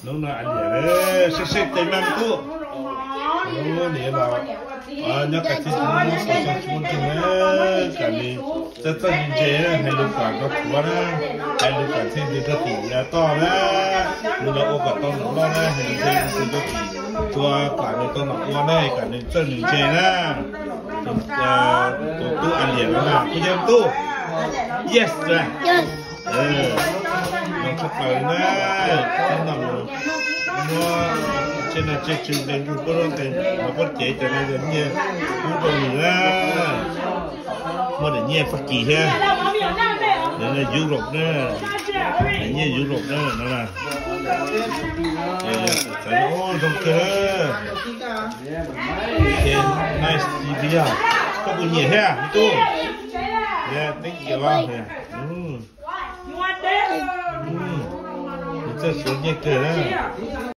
Hnub no Liam seb seb tes me tub. Hnub no los nyob kav txij tub xyoo tsis muaj nkeeg na, kam nws txawj txawj ntse ntse na, hais lus kam rau kuv na, hais lus kam txhij ntws rau tim toj na, nws los ua kom tau nom loj na, hais lus ntse ntws rau tim tua, kam nws tau nom ua na, kam nws txawj nws ntse na. Tus tub Liam no na, kuv yog tub. Yes na. Zoo tshaj plaws na, tub no muab tsiaj no tsiaj tsw nqe nkuj puab lub nqe, puab cev cov no yog nyiaj pub rau nws na. Muaj daim nyiaj Fab Kis thiab, daim nyiaj Europe na, daim nyiaj Europe na no na. Txawm zoo kawg. Ok, nice to meet you. Koj kuj nyiam thiab me tub. Yeah, thank you. Nws txawj suav nyiaj kawg na.